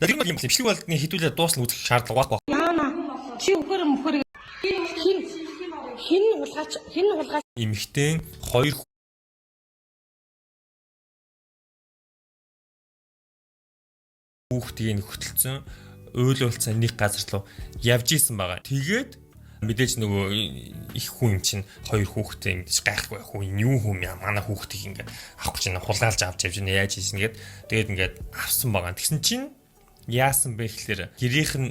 За тэр нь юм бичлэг болдны хэдүүлээ дуусна үзэх шаардлага байхгүй. Яана чи үхэр мөхөр хин хин хулгайч хин хулгайч Эмэгтэй хоёр хүүхдийг нь хөтөлсөн уйлуулсан нэг газар руу явж исэн байгаа. Тэгээд мэдээж нөгөө их хүн юм чинь хоёр хүүхдээ мэдээж гайхгүй байх хүн юу хүм яа манай хүүхдийг ингээд авах гэж байна хулгайлж авч явж байна яаж хийсэн гээд тэгээд ингээд авсан байгаа. Тэгсэн чинь яасан бэ гэхлээр гэрийнх нь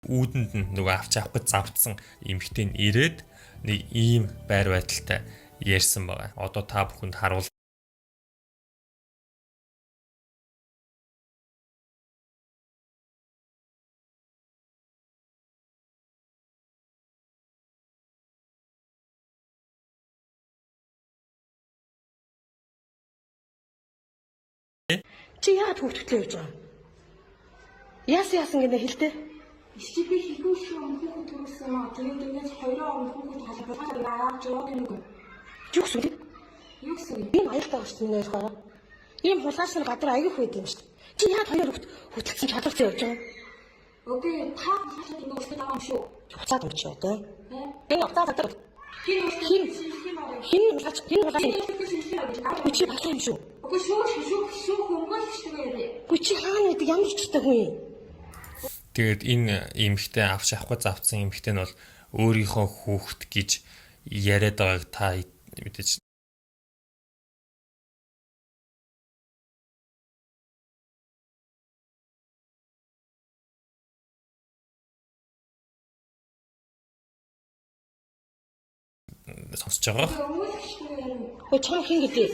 үүдэнд нь нөгөө авч авах гэж завдсан эмэгтэй нь ирээд нэг ийм байр байдалтай ярьсан байгаа. Одоо та бүхэнд харуул чи яагаад хүүхдтэй явж байгаа юм? Яасан яасан гэнэ хэлтэй. Чи би хэлгүй шүү хүүхэд төрүүлсэн юм аа. Тэгээд ингээд хоёроо он хүүхэд халбалгаа авч яваад юм уу? Юу гэсэн юм? Юу гэсэн юм? Ийм аюултай байгаа шүү дээ миний ойлгохоор. Ийм хулгайч нар гадар аягүй байд юм шүү дээ. Чи яагаад хоёр хүүхд хөтөлсөн чадвартай явж байгаа юм? Окей, та хулгайчаад ингээд өсөж байгаа юм шүү. Хуцаад юм чи одоо. Тэ? Энэ уцаад гадар Хин Хин хин хин хулгайч хин хулгайч хин Үгүй чи балаа юм шүү. Үгүй шүү шүү шүү хөнгөл шүү дээ. Үгүй чи хаана байдаг ямар учиртай хүн юм? Тэгээд энэ эмэгтэй авч авах гэж завдсан эмэгтэй нь бол өөрийнхөө хүүхэд гэж яриад байгааг та мэдээж сонсож байгаа. Үгүй чам хин гэдэг.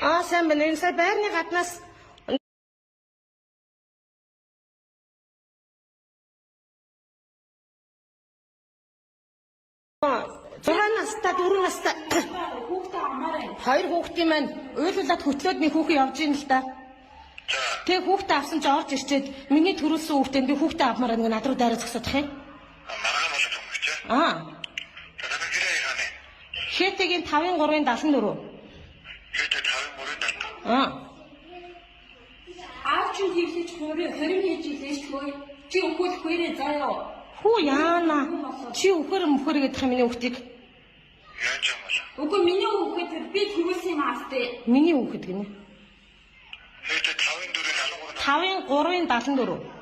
Аа сайн байна. Энэ сая байрны гаднаас зургаан настай, дөрвөн настай Хүүхдээ амаарай. хоёр хүүхдийн маань уйлуулад хөтлөөд нэг хүүхэн явж ийн л да. Тэг хүүхдээ авсан чи орж ирчээд миний төрүүлсэн хүүхдээ би хүүхдээ авмаар нэг над руу дайраа зогсоодох юм. Маргаан болоод өнгөрчээ. Аа. За танай гэрээ хаана? Хэтгийн 5-ын 3-ын 74. Хэтэ 5-ын 3-ын 70. Аа. Аав чи хийлээж хорин хорин хийж илээж хөөе. Чи өхөл хөрөө заяа. Хүү яана. Чи үхэр мөхөр гэдэг юм миний хүүхдийг. Яаж юм бол? Үгүй миний хүүхэд тэр би төрүүлсэн юм аастай. Миний хүүхэд гинэ. Хэтэ 5-ын 4-ын 5-ын 73. 3-ын 74.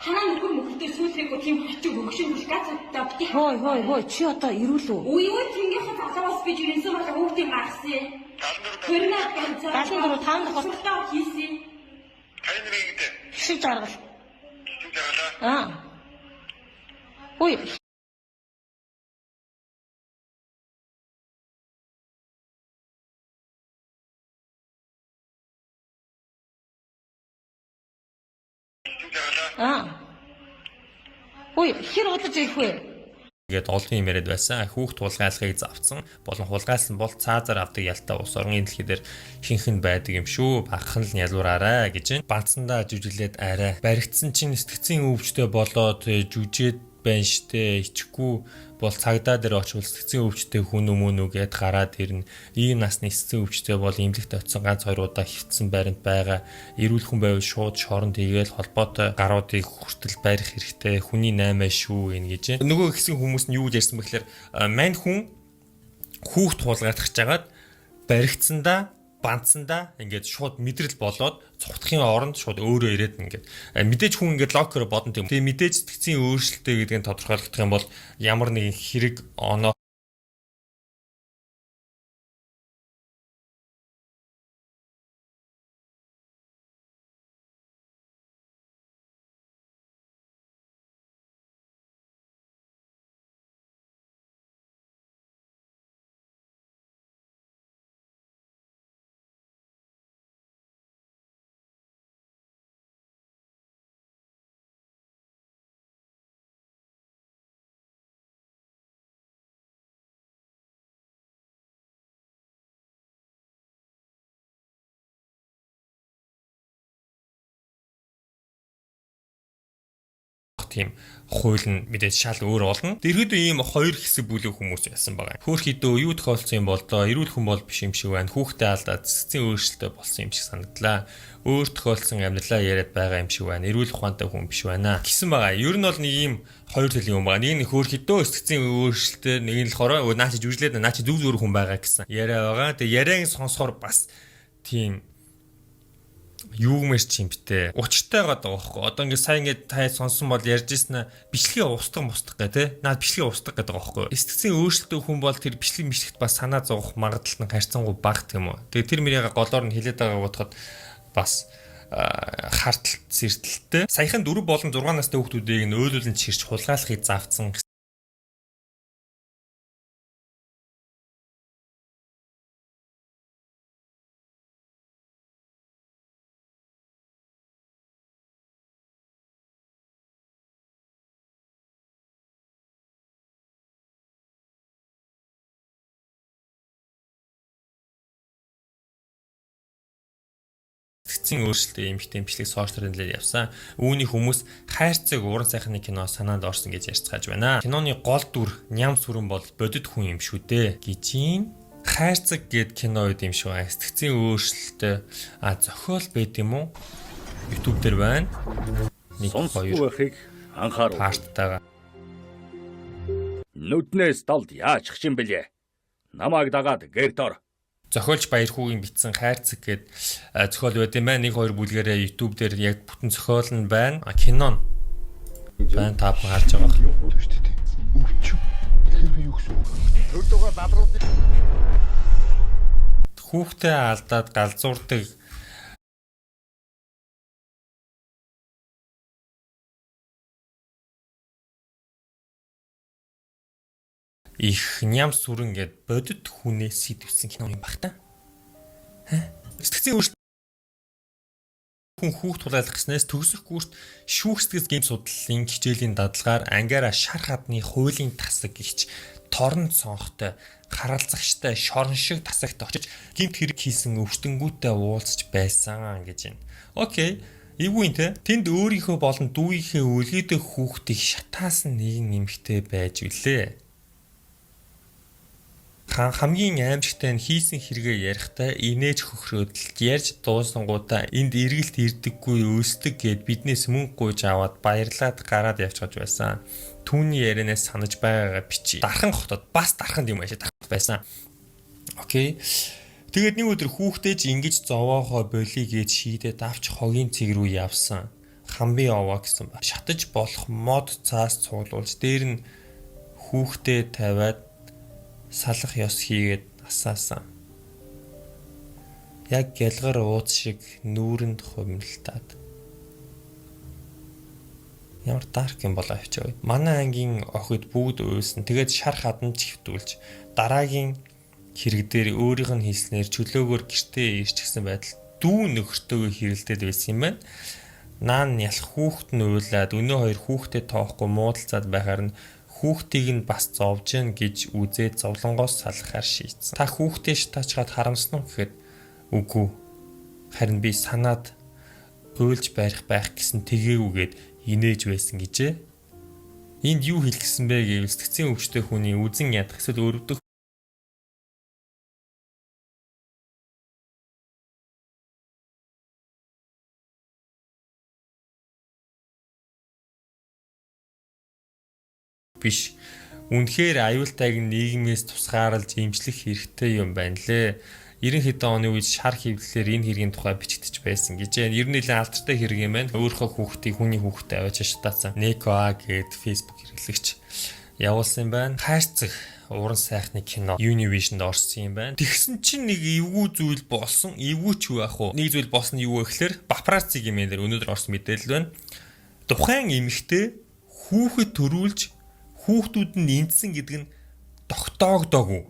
Танаа нөхөр мөхөртэй сүүлрэхгүй тийм хачин хөгшин хулгайцтай бити. Хой хой хой чи одоо ирүүл үү? Үгүй юу тэнгийнхээ залуус би жирэмсэн бол хүүхдийн гаргасан. 74. Хөрнө ганцаа. 74 таван давхар. Суртаа хийсэн. Таны нэрийг гэдэг. Хишиг жаргал. Хишиг жаргалаа. Аа. Үй. Хишиг жаргалаа. Аа. Үй, хэр удаж ирэх вэ? Гээд олон юм яриад байсан. Хүүхд хулгайлахыг завцсан болон хулгайлсан бол цаазаар авдаг ялтай улс орны дэлхий дээр хинхэн байдаг юм шүү. Багахан л ялуураарай гэж. Бансандаа жүжиглээд арай баригдсан чинь сэтгцийн өвчтэй болоод жүжээд байна штэ. Ичихгүй бол цагдаа дээр очивол сэтгцийн өвчтэй хүн юм уу гэд гараад ирнэ. Ийм насны сэтгцийн өвчтэй бол эмнэлэгт очисон ганц хоёр удаа хөвтсөн баримт байгаа. Эрүүл хүн байвал шууд шоронд хийгээл холбоотой гаруудыг хүртэл барих хэрэгтэй. Хүний 8 шүү гин гэж. Нөгөө хэсгийн хүмүүс нь юу гэж ярьсан бэ гэхээр мань хүн хүүхд хулгайлах жагаад баригдсандаа бандсандаа ингээд шууд мэдрэл болоод цухтахын оронд шууд өөрөө ирээд ингээд мэдээж хүн ингээд логикоор бодно тийм. Тэгээ мэдээж сэтгцийн өөрчлөлтөө гэдгийг тодорхойлох юм бол ямар нэгэн хэрэг оноо тийм хууль нь мэдээж шал өөр болно. Дэргэдүү ийм хоёр хэсэг бүлэг хүмүүс байсан байгаа. Хөөх хідөө юу тохиолдсон юм бол доо, эрүүл хүн бол биш юм шиг байна. Хүүхдээ алдаад цэцгийн өөрчлөлтөө болсон юм шиг санагдлаа. Өөр тохиолдсон амьдралаа яриад байгаа юм шиг байна. Эрүүл ухаантай хүн биш байна гэсэн байгаа. Ер нь бол нэг ийм хоёр төрлийн юм байгаа. Нэг нь хөөх хідөө цэцгийн өөрчлөлтөө, нэг нь болохоор наа чи жүжиглээд наа чи зүг зүгээр хүн байгаа гэсэн яриа байгаа. Тэгээ яриаг сонсохоор бас тийм юу гэмээр чи юм бтэ. Учиртай байгаа байхгүй. Одоо ингээд сайн ингээд та сонсон бол ярьж ирсэн бичлэгээ устгах мустах гэ тэ. Наад бичлэгээ устгах гэдэг байгаа байхгүй. Сэтгцийн өөрчлөлтөө хүн бол тэр бичлэг мишлэгт бас санаа зовох магадлал нь харьцангуй бага тийм үү. Тэгээ тэр мөрийг голоор нь хилээд байгаа бодоход бас хартал сэртэлтэй. Саяхан 4 болон 6 настай хүүхдүүдийг нь уйлуулан чирч хулгайлахыг заавцсан сэтгцийн өөрчлөлтөө эмэгтэй бичлэг сошиал нэлээд явсан. Үүний хүмүүс хайрцаг уран сайхны кино санаанд орсон гэж ярьцгааж байна. Киноны гол дүр ням сүрэн бол бодит хүн юм шүү дээ гэж юм. Хайрцаг гээд кино байд юм шүү. Сэтгцийн өөрчлөлтөө зохиол байд юм уу? YouTube дээр байна. 1 Сонсохгүй 2 байхыг анхаарал. парттайгаа. Нүднээс далд яачих юм бэлээ. Намайг дагаад гэрт ор. Зохиолч Баярхүүгийн бичсэн хайрцаг гээд зохиол байд юм байна. 1 2 бүлгээрээ YouTube дээр яг бүтэн зохиол нь байна. Кино нь байна, та бүхэн харж байгаа. Шүү дээ. Өвчин. Тэгэхээр би юу гэсэн үг? Хүүхдээ алдаад галзуурдаг их ням сүрэн гээд бодит хүнээс сэтвсэн кино юм баг та. Сэтгцийн өөрчлөлт хүн хүүхд хулгайлах гэснээс төгсөх гүрт шүүх сэтгэц гэм судлалын хичээлийн дадлагаар ангиараа шар хадны хуулийн тасаг гихч торон цонхтой харалзагчтай шорон шиг тасагт очиж гэмт хэрэг хийсэн өвчтөнгүүтэй уулзч байсан гэж байна. Окей. Эвгүй те. Тэнд өөрийнхөө болон дүүгийнхээ өлгийдэх хүүхдийг шатаасан нэгэн эмэгтэй байж үлээ. Хамгийн аимшигтай нь хийсэн хэрэгээ ярихдаа инээж хөхрөөдөл ярьж дуусангуудаа энд эргэлт ирдэггүй өсдөг гэд биднээс мөнгө гуйж аваад баярлаад гараад явчихж байсан. Түүний ярианаас санаж байгаагаа бичиж. Дархан хотод бас дарханд юм аашаа дарханд байсан. Окей. Тэгээд нэг өдөр хүүхдээ ч ингэж зовоохоо болий гэж шийдээд авч хогийн цэг рүү явсан. Хамбын овоо гэсэн ба. Шатаж болох мод цаас цуглуулж дээр нь хүүхдээ тавиад салах ёс хийгээд асаасан. Яг гялгар ууц шиг нүүрэнд хумлтаад. Ямар дарк юм болоо авчаа. Манай ангийн охид бүгд уйлсан. Тэгээд шар хадан ч хэвтүүлж дараагийн хэрэг дээр өөрийнх нь хийснээр чөлөөгөөр гэртээ ирчихсэн байдал дүү нөхөртөөгөө хэрэлдээд байсан юм байна. Наан ялах хүүхэд нь уйлаад өнөө хоёр хүүхдэд тоохгүй муудалцаад байхаар нь Хүүхдийг нь бас зовж гин гэж үзээд зовлонгоос салахаар шийдсэн. Та хүүхдээ шатаачгаад харамсан уу гэхэд үгүй. Харин би санаад уйлж байрах байх гэсэн тэгээгүйгээд инээж байсан гэжээ. Энд юу хэлэх гэсэн бэ гэвэл сэтгцийн өвчтэй хүний үзэн ядах эсвэл өрөвдөх биш. Үнэхээр аюултайг нь нийгмээс тусгаарлаж эмчлэх хэрэгтэй юм байна лээ. 90 хэдэн оны үед шар хэвлэлээр энэ хэргийн тухай бичигдэж байсан гэж. Ер нь нэлээд алдартай хэрэг юм байна. Өөрийнхөө хүүхдийг хүний хүүхдээ аваач шатаасан. Neko гээд Facebook хэрэглэгч явуулсан юм байна. Хайрцаг уран сайхны кино Univision-д орсон юм байна. Тэгсэн чинь нэг эвгүй зүйл болсон. Эвгүй ч юу яах вэ? Нэг зүйл болсон нь юу вэ гэхээр папарацци гэмээр дээр өнөөдөр орсон мэдээлэл байна. Тухайн эмэгтэй хүүхэд төрүүлж хүүхдүүд нь эндсэн гэдэг нь тогтоогдоогүй.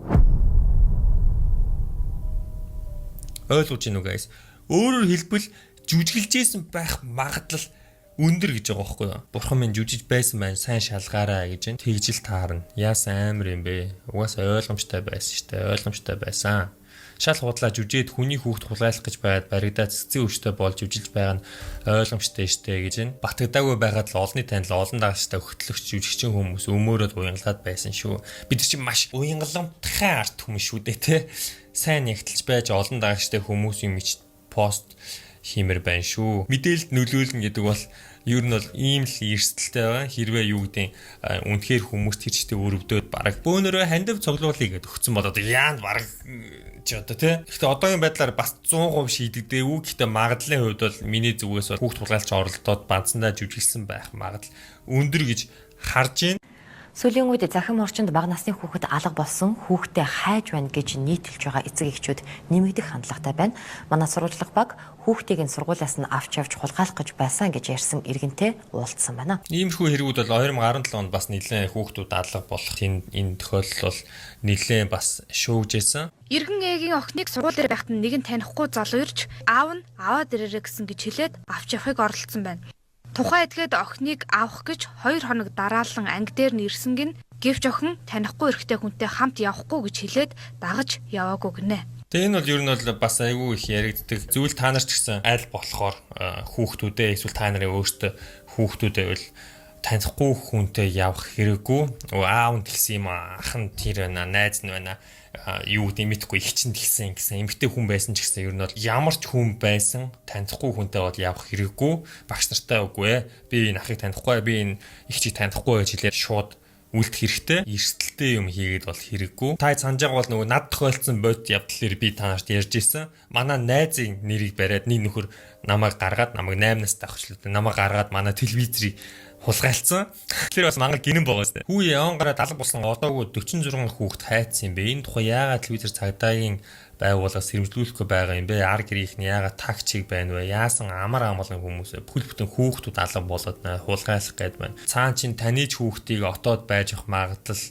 Ойлгож гинүү guys? Өөрөөр хэлбэл жүжиглэжсэн байх магадлал өндөр гэж байгаа байхгүй юу? Бурхан минь жүжиж байсан байна, сайн шалгаарай гэж байна. Тэгжил таарна. Яасан амар юм бэ? Угаасаа ойлгомжтой байсан шүү дээ. Ойлгомжтой байсан. Шал худлаа жүжээд хүний хүүхд хулгайлах гэж байгаад баригдаад цэцэн өвчтэй болж жүжилж байгаа нь ойлгомжтой штэ гэж байна. Батгадаагүй байгаад л олонний танил олон дагагчтай хөтлөгч жүжигчин хүмүүс өмөөрөөд уянгалаад байсан шүү. Бид нар чинь маш уянгаламтгай арт хүмүүс шүү дээ те. Сайн нягтлж байж олон дагагчтай хүмүүс юм ич пост хиймэр байна шүү. Мэдээлэлд нөлөөлнө гэдэг бол ер нь бол ийм л эрсдэлтэй байгаа. Хэрвээ юу гэдэг үнэхээр хүмүүст тэр чигтээ өрөвдөөд бараг бөөнөрөө хандив цуглуулъя гэдээ өгсөн бол одоо яанд бараг чи одоо тий. Гэхдээ одоогийн байдлаар бас 100% шийдэгдээгүй. Гэхдээ магадлалын хувьд бол миний зүгээс бол хүүхд хулгайлч оролдоод бандсандаа жүжиглсэн байх магадлал өндөр гэж харж байна. Сүүлийн үед захим орчинд бага насны хүүхэд алга болсон хүүхдээ хайж байна гэж нийтэлж байгаа эцэг эхчүүд нэмэгдэх хандлагатай байна. Манай сурвалжлах баг хүүхдийг нь сургуулиас нь авч явж хулгайлах гэж байсан гэж ярьсан иргэнтэй уулзсан байна. Иймэрхүү хэрэгүүд бол 2017 онд бас нэлээд хүүхдүүд алга болох энэ тохиолдол бол нэлээд бас шүүгжсэн. Иргэн ээгийн охиныг сургууль дээр байхад нь нэгэн танихгүй залуу ирж аав нь аваад ирээрэй гэсэн гэж хэлээд авч явахыг оролдсон байна. Тухайн этгээд охиныг авах гэж 2 хоног дараалан анги дээр нь ирсэн гин гэвч охин танихгүй эрэгтэй хүнтэй хамт явахгүй гэж хэлээд дагаж яваагүй гинэ. Тэгээ энэ бол ер нь бол бас айгүй их яригддаг. Зүйл та нар ч гэсэн аль болохоор хүүхдүүдээ эсвэл та нарын өөртөө хүүхдүүдээ бол танихгүй хүнтэй явах хэрэггүй. Аав нь тэгсэн юм аа, ах нь тэр байна, найз нь байна. Юу гэдэг мэдэхгүй их чинь тэгсэн гэсэн эмэгтэй хүн байсан ч гэсэн ер нь бол ямар ч хүн байсан танихгүй хүнтэй бол явах хэрэггүй. Багш нартай үгүй би энэ ахыг танихгүй, би энэ эгчийг танихгүй гэж хэлээд шууд үлдэх хэрэгтэй. Эрсдэлтэй юм хийгээд бол хэрэггүй. Та санаж байгаа бол нөгөө над тохиолдсон бодит явдлаар би та нарт ярьж исэн. Манай найзын нэрийг бариад нэг нөхөр намайг гаргаад намайг 8 настай охчлоо. Намайг гаргаад манай телевизрийг хулгайлцсан. Тэр бас мангар гинэн байгаа сте. Хүү яван гараад алга болсон одоогүй 46 хүүхэд хайцсан юм бэ. Энэ тухай яагаад телевизэр цагдаагийн байгууллага сэрэмжлүүлэхгүй байгаа юм бэ? Ар гэрийнх нь яагаад тагчиг байна вэ? Яасан амар амгалан хүмүүс вэ? Бүхэл бүтэн хүүхдүүд алга болоод хулгайлах гээд байна. Цаан чин таны ч хүүхдийг отоод байж авах магадлал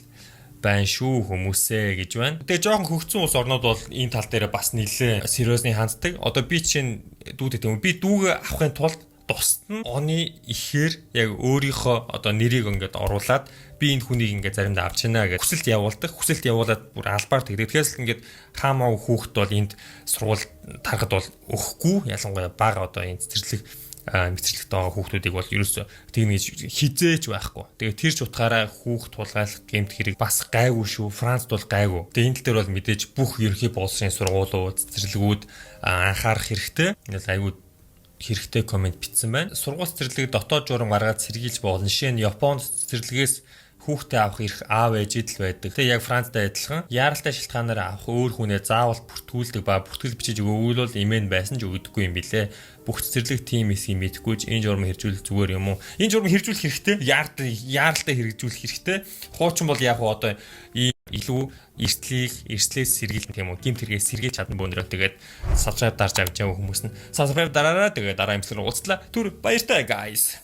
байна шүү хүмүүсээ гэж байна. Тэгээ жоохон хөгжсөн улс орнууд бол энэ тал дээр бас нэлээд сериосны ханддаг. Одоо би чинь дүүд гэдэг юм. Би дүүгээ авахын тулд тусад нь оны ихээр яг өөрийнхөө одоо нэрийг ингээд оруулаад би энэ хүнийг ингээд заримдаа авч яана гэж хүсэлт явуулдаг. Хүсэлт явуулаад бүр албаар тэгдэг. Тэгэхээр л ингээд хаамаа хүүхэд бол энд сургууль тарахад бол өгөхгүй. Ялангуяа бага одоо энэ цэцэрлэг мэтлэгт байгаа хүүхдүүдийг бол ерөөсөө тийм гэж хизээч байхгүй. Тэгээ тэр ч утгаараа хүүхд хулгайлах гэмт хэрэг бас гайгүй шүү. Францд бол гайгүй. Тэгээ энэ тал дээр бол мэдээж бүх ерөнхий боловсрын сургуулиуд, цэцэрлэгүүд анхаарах хэрэгтэй. Энэ бол айгүй хэрэгтэй комент бичсэн байна. Сургууль цэцэрлэг дотоод журам гаргаад сэргийлж болно. Жишээ нь Японд цэцэрлэгээс хүүхдээ авах эрх аав ээжид л байдаг. Тэгээ яг Францтай адилхан яаралтай шалтгаанаар авах өөр хүнээ заавал бүртгүүлдэг ба бүртгэл бичиж өгөөл бол имэн байсан ч өгдөггүй юм билэ. Бүх цэцэрлэг тим эсгийг мэдэхгүй ч энэ журам хэрэгжүүлэх зүгээр юм уу? Энэ журам хэрэгжүүлэх хэрэгтэй. Яаралтай хэрэгжүүлэх хэрэгтэй. Хуучин бол яг одоо илүү эрслийг эрслээс сэргийлэх тийм үү гэмт хэрэгээс сэргийлж чадна бөөнөрөө. Тэгээд subscribe дарж авч яваа хүмүүс нь subscribe дараарай. Тэгээд дараа имслэр уулзлаа. Түр баяртай guys.